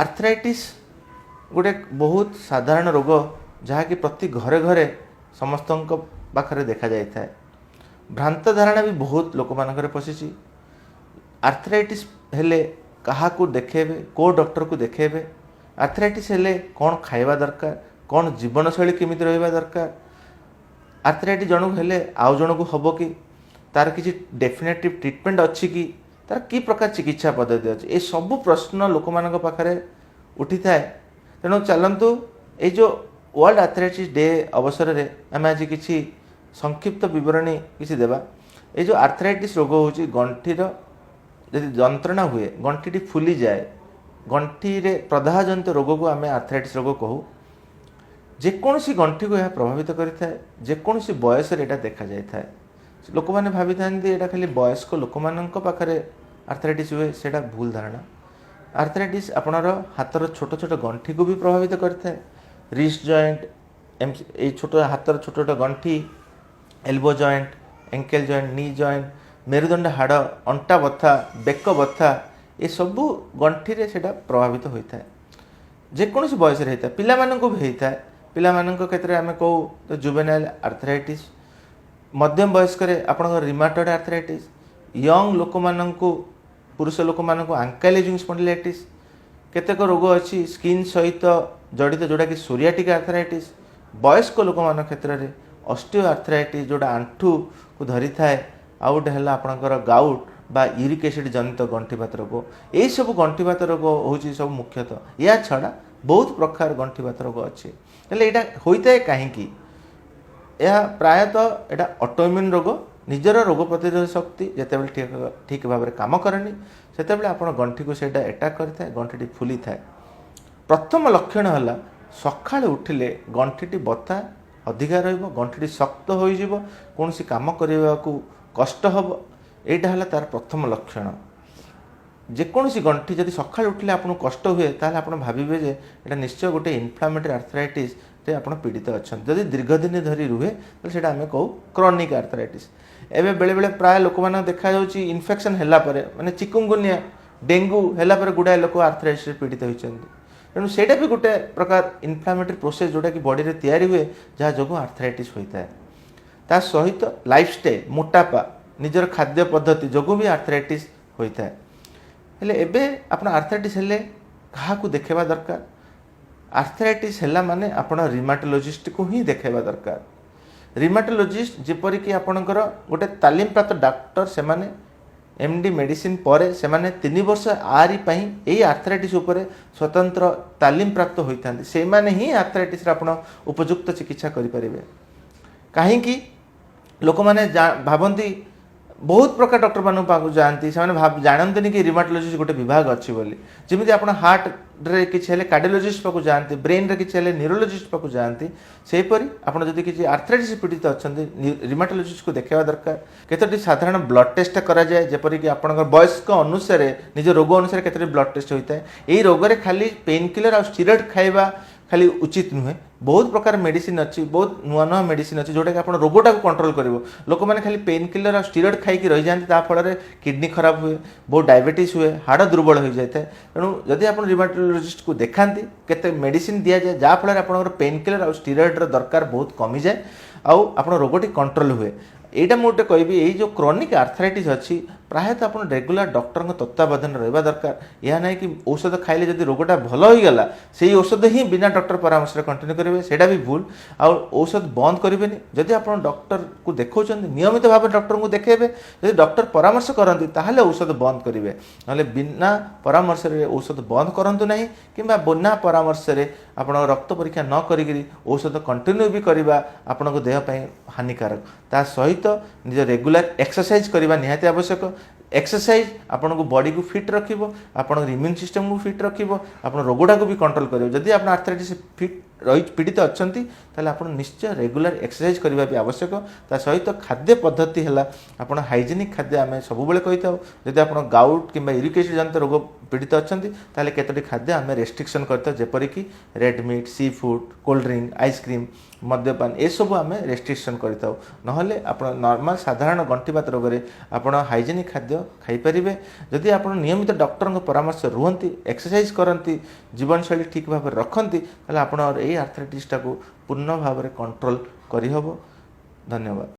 Arthritis ଗୋଟେ ବହୁତ ସାଧାରଣ ରୋଗ, ଯାହାକି ପ୍ରତି ଘରେ ଘରେ ସମସ୍ତଙ୍କ ପାଖରେ ଦେଖାଯାଇଥାଏ। ଭ୍ରାନ୍ତ ଧାରଣା ବି ବହୁତ ଲୋକମାନଙ୍କରେ ପଶିଛି। ଆର୍ଥରାଇଟିସ୍ ହେଲେ କାହାକୁ ଦେଖେଇବେ, କେଉଁ ଡକ୍ଟରକୁ ଦେଖେଇବେ, ଆର୍ଥରାଇଟିସ୍ ହେଲେ କ'ଣ ଖାଇବା ଦରକାର, କ'ଣ ଜୀବନଶୈଳୀ କେମିତି ରହିବା ଦରକାର, ଆର୍ଥରାଇଟିସ୍ ଜଣକୁ ହେଲେ ଆଉ ଜଣକୁ ହେବ କି, ତାର କିଛି ଡେଫିନେଟିଭ୍ ଟ୍ରିଟମେଣ୍ଟ ଅଛି କି, ତାର କି ପ୍ରକାର ଚିକିତ୍ସା ପଦ୍ଧତି ଅଛି, ଏସବୁ ପ୍ରଶ୍ନ ଲୋକମାନଙ୍କ ପାଖରେ ଉଠିଥାଏ। ତେଣୁ ଚାଲନ୍ତୁ, ଏଇ ଯେଉଁ ୱାର୍ଲଡ ଆର୍ଥରାଇଟିସ୍ ଡେ ଅବସରରେ ଆମେ ଆଜି କିଛି ସଂକ୍ଷିପ୍ତ ବିବରଣୀ କିଛି ଦେବା। ଏଇ ଯେଉଁ ଆର୍ଥରାଇଟିସ୍ ରୋଗ ହେଉଛି, ଗଣ୍ଠିର ଯଦି ଯନ୍ତ୍ରଣା ହୁଏ, ଗଣ୍ଠିଟି ଫୁଲିଯାଏ, ଗଣ୍ଠିରେ ପ୍ରଦାହଜନିତ ରୋଗକୁ ଆମେ ଆର୍ଥରାଇଟିସ୍ ରୋଗ କହୁ। ଯେକୌଣସି ଗଣ୍ଠିକୁ ଏହା ପ୍ରଭାବିତ କରିଥାଏ। ଯେକୌଣସି ବୟସରେ ଏଇଟା ଦେଖାଯାଇଥାଏ। ଲୋକମାନେ ଭାବିଥାନ୍ତି ଏଇଟା ଖାଲି ବୟସ୍କ ଲୋକମାନଙ୍କ ପାଖରେ ଆର୍ଥରାଇଟିସ୍ ହୁଏ। ସେଇଟା ଭୁଲ ଧାରଣା। ଆର୍ଥରାଇଟିସ୍ ଆପଣର ହାତର ଛୋଟ ଛୋଟ ଗଣ୍ଠିକୁ ବି ପ୍ରଭାବିତ କରିଥାଏ। ରିଷ୍ଟ ଜଏଣ୍ଟ, ଏଇ ଛୋଟ ହାତର ଛୋଟ ଛୋଟ ଗଣ୍ଠି, elbow joint, ankle joint, knee joint, ମେରୁଦଣ୍ଡ ହାଡ଼, ଅଣ୍ଟା ବଥା, ବେକ ବଥା, ଏସବୁ ଗଣ୍ଠିରେ ସେଇଟା ପ୍ରଭାବିତ ହୋଇଥାଏ। ଯେକୌଣସି ବୟସରେ ହେଇଥାଏ, ପିଲାମାନଙ୍କୁ ବି ହେଇଥାଏ। ପିଲାମାନଙ୍କ କ୍ଷେତ୍ରରେ ଆମେ କହୁ ତ ଜୁବେନାଇଲ୍ ଆର୍ଥରାଇଟିସ୍। ମଧ୍ୟମ ବୟସ୍କରେ ଆପଣଙ୍କର ରିମାଟଏଡ୍ ଆର୍ଥରାଇଟିସ୍, ୟଙ୍ଗ ଲୋକମାନଙ୍କୁ, ପୁରୁଷ ଲୋକମାନଙ୍କୁ ଆଙ୍କାଇଲୋଜିଂ ସ୍ପଣ୍ଡିଲାଇଟିସ୍। କେତେକ ରୋଗ ଅଛି ସ୍କିନ୍ ସହିତ ଜଡ଼ିତ, ଯେଉଁଟାକି ସୋରିଆଟିକ୍ ଆର୍ଥରାଇଟିସ୍। ବୟସ୍କ ଲୋକମାନଙ୍କ କ୍ଷେତ୍ରରେ ଅଷ୍ଟିଓ ଆର୍ଥରାଇଟିସ୍, ଯେଉଁଟା ଆଣ୍ଠୁକୁ ଧରିଥାଏ। ଆଉ ଗୋଟେ ହେଲା ଆପଣଙ୍କର ଗାଉଟ୍ ବା ୟୁରିକ୍ ଏସିଡ୍ ଜନିତ ଗଣ୍ଠିବାତ ରୋଗ। ଏଇସବୁ ଗଣ୍ଠିବାତ ରୋଗ ହେଉଛି ସବୁ ମୁଖ୍ୟତଃ। ଏହା ଛଡ଼ା ବହୁତ ପ୍ରକାର ଗଣ୍ଠିବାତ ରୋଗ ଅଛି। ହେଲେ ଏଇଟା ହୋଇଥାଏ କାହିଁକି? ଏହା ପ୍ରାୟତଃ ଏଇଟା ଅଟୋଇମ୍ୟୁନ୍ ରୋଗ। ନିଜର ରୋଗ ପ୍ରତିରୋଧ ଶକ୍ତି ଯେତେବେଳେ ଠିକ୍ ଠିକ୍ ଭାବରେ କାମ କରେନି, ସେତେବେଳେ ଆପଣ ଗଣ୍ଠିକୁ ସେଇଟା ଆଟାକ୍ କରିଥାଏ, ଗଣ୍ଠିଟି ଫୁଲିଥାଏ। ପ୍ରଥମ ଲକ୍ଷଣ ହେଲା ସକାଳୁ ଉଠିଲେ ଗଣ୍ଠିଟି ବଥା ଅଧିକା ରହିବ, ଗଣ୍ଠିଟି ଶକ୍ତ ହୋଇଯିବ, କୌଣସି କାମ କରିବାକୁ କଷ୍ଟ ହେବ। ଏଇଟା ହେଲା ତାର ପ୍ରଥମ ଲକ୍ଷଣ। ଯେକୌଣସି ଗଣ୍ଠି ଯଦି ସକାଳୁ ଉଠିଲେ ଆପଣଙ୍କୁ କଷ୍ଟ ହୁଏ, ତାହେଲେ ଆପଣ ଭାବିବେ ଯେ ଏଇଟା ନିଶ୍ଚୟ ଗୋଟେ ଇନଫ୍ଲାମେଟରୀ ଆର୍ଥରାଇଟିସ୍ରେ ଆପଣ ପୀଡ଼ିତ ଅଛନ୍ତି। ଯଦି ଦୀର୍ଘ ଦିନ ଧରି ରୁହେ, ତାହେଲେ ସେଇଟା ଆମେ କହୁ କ୍ରନିକ୍ ଆର୍ଥରାଇଟିସ୍। ଏବେ ବେଳେବେଳେ ପ୍ରାୟ ଲୋକମାନଙ୍କୁ ଦେଖାଯାଉଛି ଇନଫେକ୍ସନ୍ ହେଲା ପରେ, ମାନେ ଚିକୁନଗୁନିଆ, ଡେଙ୍ଗୁ ହେଲା ପରେ ଗୁଡ଼ାଏ ଲୋକ ଆର୍ଥରାଇଟିସ୍ରେ ପୀଡ଼ିତ ହୋଇଛନ୍ତି। ତେଣୁ ସେଇଟା ବି ଗୋଟେ ପ୍ରକାର ଇନଫ୍ଲାମେଟରୀ ପ୍ରୋସେସ୍, ଯେଉଁଟାକି ବଡ଼ିରେ ତିଆରି ହୁଏ, ଯାହା ଯୋଗୁଁ ଆର୍ଥରାଇଟିସ୍ ହୋଇଥାଏ। ତା ସହିତ ଲାଇଫଷ୍ଟାଇଲ୍, ମୋଟାପା, ନିଜର ଖାଦ୍ୟ ପଦ୍ଧତି ଯୋଗୁଁ ବି ଆର୍ଥରାଇଟିସ୍ ହୋଇଥାଏ। ହେଲେ ଏବେ ଆପଣ ଆର୍ଥରାଇଟିସ୍ ହେଲେ କାହାକୁ ଦେଖାଇବା ଦରକାର? ଆର୍ଥରାଇଟିସ୍ ହେଲା ମାନେ ଆପଣ ରିମାଟୋଲୋଜିଷ୍ଟକୁ ହିଁ ଦେଖାଇବା ଦରକାର। ରିମାଟୋଲୋଜିଷ୍ଟ ଯେପରିକି ଆପଣଙ୍କର ଗୋଟେ ତାଲିମପ୍ରାପ୍ତ ଡାକ୍ତର। ସେମାନେ ଏମ୍ ଡି ମେଡ଼ିସିନ ପରେ ସେମାନେ 3 ବର୍ଷ ଆରି ପାଇଁ, ଏଇ ଆର୍ଥରାଇଟିସ୍ ଉପରେ ସ୍ୱତନ୍ତ୍ର ତାଲିମ ପ୍ରାପ୍ତ ହୋଇଥାନ୍ତି। ସେମାନେ ହିଁ ଆର୍ଥରାଇଟିସ୍ର ଆପଣ ଉପଯୁକ୍ତ ଚିକିତ୍ସା କରିପାରିବେ। କାହିଁକି ଲୋକମାନେ ଭାବନ୍ତି, ବହୁତ ପ୍ରକାର ଡକ୍ଟରମାନଙ୍କ ପାଖକୁ ଯାଆନ୍ତି, ସେମାନେ ଜାଣନ୍ତିନି କି ରିମାଟୋଲୋଜିଷ୍ଟ ଗୋଟେ ବିଭାଗ ଅଛି ବୋଲି। ଯେମିତି ଆପଣ ହାର୍ଟରେ କିଛି ହେଲେ କାର୍ଡ଼ିଓଲୋଜିଷ୍ଟ ପାଖକୁ ଯାଆନ୍ତି, ବ୍ରେନ୍ରେ କିଛି ହେଲେ ନ୍ୟୁରୋଲୋଜିଷ୍ଟ ପାଖକୁ ଯାଆନ୍ତି, ସେହିପରି ଆପଣ ଯଦି କିଛି ଆର୍ଥରାଇଟିସ୍ ପୀଡ଼ିତ ଅଛନ୍ତି, ରିମାଟୋଲୋଜିଷ୍ଟକୁ ଦେଖାଇବା ଦରକାର। କେତୋଟି ସାଧାରଣ ବ୍ଲଡ୍ ଟେଷ୍ଟ କରାଯାଏ, ଯେପରିକି ଆପଣଙ୍କର ବୟସ୍କ ଅନୁସାରେ, ନିଜ ରୋଗ ଅନୁସାରେ କେତୋଟି ବ୍ଲଡ୍ ଟେଷ୍ଟ ହୋଇଥାଏ। ଏଇ ରୋଗରେ ଖାଲି ପେନ୍ କିଲର ଆଉ ଷ୍ଟିରଏଡ୍ ଖାଇବା ଖାଲି ଉଚିତ ନୁହେଁ। ବହୁତ ପ୍ରକାର ମେଡ଼ିସିନ ଅଛି, ବହୁତ ନୂଆ ନୂଆ ମେଡ଼ିସିନ ଅଛି, ଯେଉଁଟାକି ଆପଣ ରୋଗଟାକୁ କଣ୍ଟ୍ରୋଲ କରିବ। ଲୋକମାନେ ଖାଲି ପେନ୍ କିଲର ଆଉ ଷ୍ଟିରଏଡ୍ ଖାଇକି ରହିଯାଆନ୍ତି। ତା ଫଳରେ କିଡନୀ ଖରାପ ହୁଏ, ବହୁତ ଡାଇବେଟିସ୍ ହୁଏ, ହାଡ଼ ଦୁର୍ବଳ ହୋଇଯାଇଥାଏ। ତେଣୁ ଯଦି ଆପଣ ରିମାଟୋଲୋଜିଷ୍ଟକୁ ଦେଖାନ୍ତି, କେତେ ମେଡ଼ିସିନ ଦିଆଯାଏ, ଯାହାଫଳରେ ଆପଣଙ୍କର ପେନ୍ କିଲର ଆଉ ଷ୍ଟିରଏଡ୍ର ଦରକାର ବହୁତ କମିଯାଏ ଆଉ ଆପଣ ରୋଗଟି କଣ୍ଟ୍ରୋଲ ହୁଏ। ଏଇଟା ମୁଁ ଗୋଟେ କହିବି, ଏଇ ଯେଉଁ କ୍ରନିକ୍ ଆର୍ଥରାଇଟିସ୍ ଅଛି, ପ୍ରାୟତଃ ଆପଣ ରେଗୁଲାର ଡକ୍ଟରଙ୍କ ତତ୍ତ୍ୱାବଧାନରେ ରହିବା ଦରକାର। ଏହା ନାହିଁ କି ଔଷଧ ଖାଇଲେ ଯଦି ରୋଗଟା ଭଲ ହୋଇଗଲା, ସେଇ ଔଷଧ ହିଁ ବିନା ଡକ୍ଟର ପରାମର୍ଶରେ କଣ୍ଟିନ୍ୟୁ କରିବେ। ସେଇଟା ବି ଭୁଲ। ଆଉ ଔଷଧ ବନ୍ଦ କରିବେନି। ଯଦି ଆପଣ ଡକ୍ଟରକୁ ଦେଖାଉଛନ୍ତି, ନିୟମିତ ଭାବରେ ଡକ୍ଟରଙ୍କୁ ଦେଖେଇବେ। ଯଦି ଡକ୍ଟର ପରାମର୍ଶ କରନ୍ତି, ତାହେଲେ ଔଷଧ ବନ୍ଦ କରିବେ। ନହେଲେ ବିନା ପରାମର୍ଶରେ ଔଷଧ ବନ୍ଦ କରନ୍ତୁ ନାହିଁ କିମ୍ବା ବିନା ପରାମର୍ଶରେ ଆପଣ ରକ୍ତ ପରୀକ୍ଷା ନ କରିକିରି ଔଷଧ କଣ୍ଟିନ୍ୟୁ ବି କରିବା ଆପଣଙ୍କ ଦେହ ପାଇଁ ହାନିକାରକ। ତା ସହିତ ନିଜ ରେଗୁଲାର ଏକ୍ସରସାଇଜ କରିବା ନିହାତି ଆବଶ୍ୟକ। ଏକ୍ସରସାଇଜ ଆପଣଙ୍କୁ ବଡ଼ିକୁ ଫିଟ୍ ରଖିବ, ଆପଣଙ୍କ ଇମ୍ୟୁନ୍ ସିଷ୍ଟମକୁ ଫିଟ୍ ରଖିବ, ଆପଣ ରୋଗଟାକୁ ବି କଣ୍ଟ୍ରୋଲ କରିବ। ଯଦି ଆପଣ ଆର୍ଥରାଇଟିସ୍ ଫିଟ୍ ରହି ପୀଡ଼ିତ ଅଛନ୍ତି, ତାହେଲେ ଆପଣ ନିଶ୍ଚୟ ରେଗୁଲାର ଏକ୍ସରସାଇଜ କରିବା ବି ଆବଶ୍ୟକ। ତା ସହିତ ଖାଦ୍ୟ ପଦ୍ଧତି ହେଲା ଆପଣ ହାଇଜେନିକ୍ ଖାଦ୍ୟ ଆମେ ସବୁବେଳେ କହିଥାଉ। ଯଦି ଆପଣ ଗାଉଟ୍ କିମ୍ବା ୟୁରିକ୍ ଏସିଡ୍ ଜନିତ ରୋଗ ପୀଡ଼ିତ ଅଛନ୍ତି, ତାହେଲେ କେତୋଟି ଖାଦ୍ୟ ଆମେ ରେଷ୍ଟ୍ରିକ୍ସନ୍ କରିଥାଉ, ଯେପରିକି red meat, sea food, cold drink, ice cream, ମଦ୍ୟପାନ, ଏସବୁ ଆମେ ରେଷ୍ଟ୍ରିକ୍ସନ୍ କରିଥାଉ। ନହେଲେ ଆପଣ ନର୍ମାଲ ସାଧାରଣ ଗଣ୍ଠିବାତ ରୋଗରେ ଆପଣ ହାଇଜେନିକ୍ ଖାଦ୍ୟ ଖାଇପାରିବେ। ଯଦି ଆପଣ ନିୟମିତ ଡକ୍ଟରଙ୍କ ପରାମର୍ଶ ରୁହନ୍ତି, ଏକ୍ସରସାଇଜ କରନ୍ତି, ଜୀବନଶୈଳୀ ଠିକ୍ ଭାବରେ ରଖନ୍ତି, ତାହେଲେ ଆପଣ ଏଇ ଆର୍ଥରାଇଟିସଟାକୁ ପୂର୍ଣ୍ଣ ଭାବରେ କଣ୍ଟ୍ରୋଲ କରିହେବ। ଧନ୍ୟବାଦ।